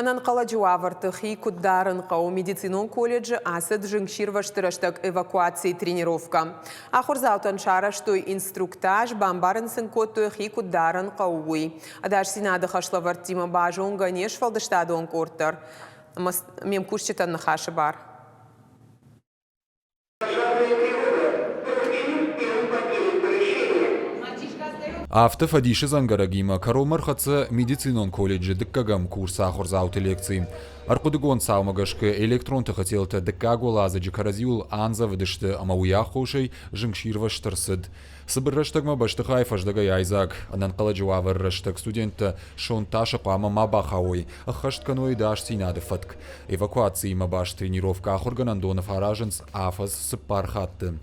Ӕнӕнхъӕлӕджы уавӕрты хи куыд дарын хъӕуы, медицинон колледжы ацыд зынгсирвӕзты рӕстӕг эвакуацийы тренировкӕ. Ахуырдзаутӕн сарӕзтой инструктаж, бамбарын сын кодтой, хи куыд дарын хъӕуы, уый. Ӕдасдзинады хӕслӕвӕрдтимӕ базонгӕ не сфӕлдыстадон къорд дӕр. Ӕмӕ ме мкусджытӕн ныхасы бар. Афтӕ фӕдисы дзӕнгӕрӕгимӕ кӕронмӕ ӕрхӕццӕ медицинон колледжы дыккӕгӕм курсы ахуырдзауты лекци. Ӕрхъуыдыгонд цаумӕ гӕсгӕ электрон тыхы телтӕ дыккаг уӕладзыджы кӕрӕдзиуыл андзӕвыдысты ӕмӕ уый аххосӕй зынгсирвӕзт ӕрцыд. Цыбыр рӕстӕгмӕ бӕстыхай фӕздӕгӕй айдзаг. Ӕнӕнхъӕлӕджы уавӕры рӕстӕг студенттӕ сонт тасы хъуамӕ ма бахауой, ӕххӕст кӕной ӕдасдзинады фӕтк. Эвакуациимӕ баст тренировкӕ ахуыргӕнӕндоны фӕаразынц афӕдз цыппар хатты.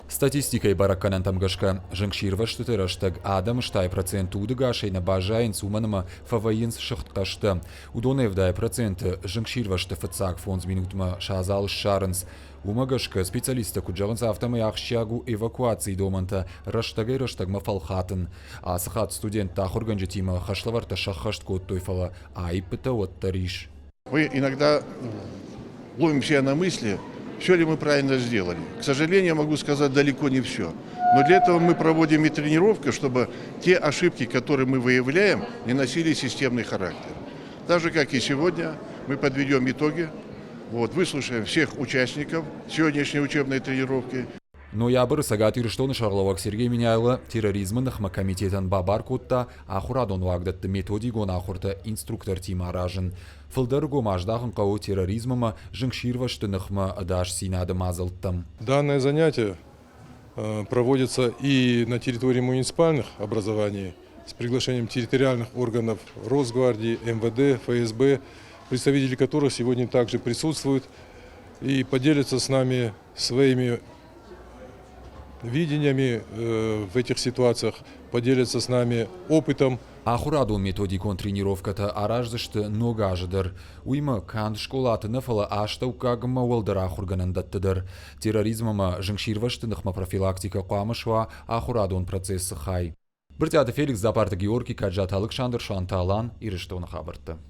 Статистикӕйы бӕрӕггӕнӕнтӕм гӕсгӕ, зынгсирвӕзтыты рӕстӕг адӕмы 80% удӕгасӕй нӕ баззайынц, уымӕн ӕмӕ фӕвӕййынц сыгъдхъӕстӕ. Уыдон 70% зынгсирвӕзты фыццаг фондз минутмӕ сӕ адзал ссарынц. Уымӕ гӕсгӕ специалисттӕ куыд зӕгъынц, афтӕмӕй ахсджиаг у эвакуацийы домӕнтӕ рӕстӕгӕй-рӕстӕгмӕ фӕлхатын. Ацы хатт студенттӕ ахуыргӕнджытимӕ хӕслӕвӕрдтӕ сӕххӕст кодтой, фӕлӕ аиппытӕ уӕддӕр ис. Мы иногда ловим себя на мысли, все ли мы правильно сделали. К сожалению, могу сказать, далеко не все. Но для этого мы проводим и тренировки, чтобы те ошибки, которые мы выявляем, не носили системный характер. Так же, как и сегодня, мы подведем итоги, вот, выслушаем всех участников сегодняшней учебной тренировки. Ноябры Цӕгат Ирыстоны сӕргълӕууӕг Сергей Меняйло терроризмы ныхмӕ комитетӕн бабар кодта ахуырадон уагдӕтты методикон ахуыртӕ инструктортимӕ аразын. Фылдӕр ӕргом аздахын хъӕуы терроризм ӕмӕ зынгсирвӕзты ныхмӕ ӕдасдзинады мадзӕлттӕм. Данное занятие проводится и на территории муниципальных образований с приглашением территориальных органов Росгвардии, МВД, ФСБ, представители которых сегодня также присутствуют и поделятся с нами своими видениями в этих ситуациях, поделятся с нами опытом. Ахуырадон методикон тренировкӕтӕ араздзысты ног азы дӕр. Уыимӕ канд скъолаты нӕ, фӕлӕ астӕуккаг ӕмӕ уӕлдӕр ахуыргӕнӕндӕтты дӕр. Терроризм ӕмӕ зынгсирвӕзты ныхмӕ профилактикӕ хъуамӕ суа ахуырадон процессы хай. Брытъиаты Феликс, Дзапарты Георги, Каджаты Алыксандр, Суанты Алан, Ирыстоны хабӕрттӕ.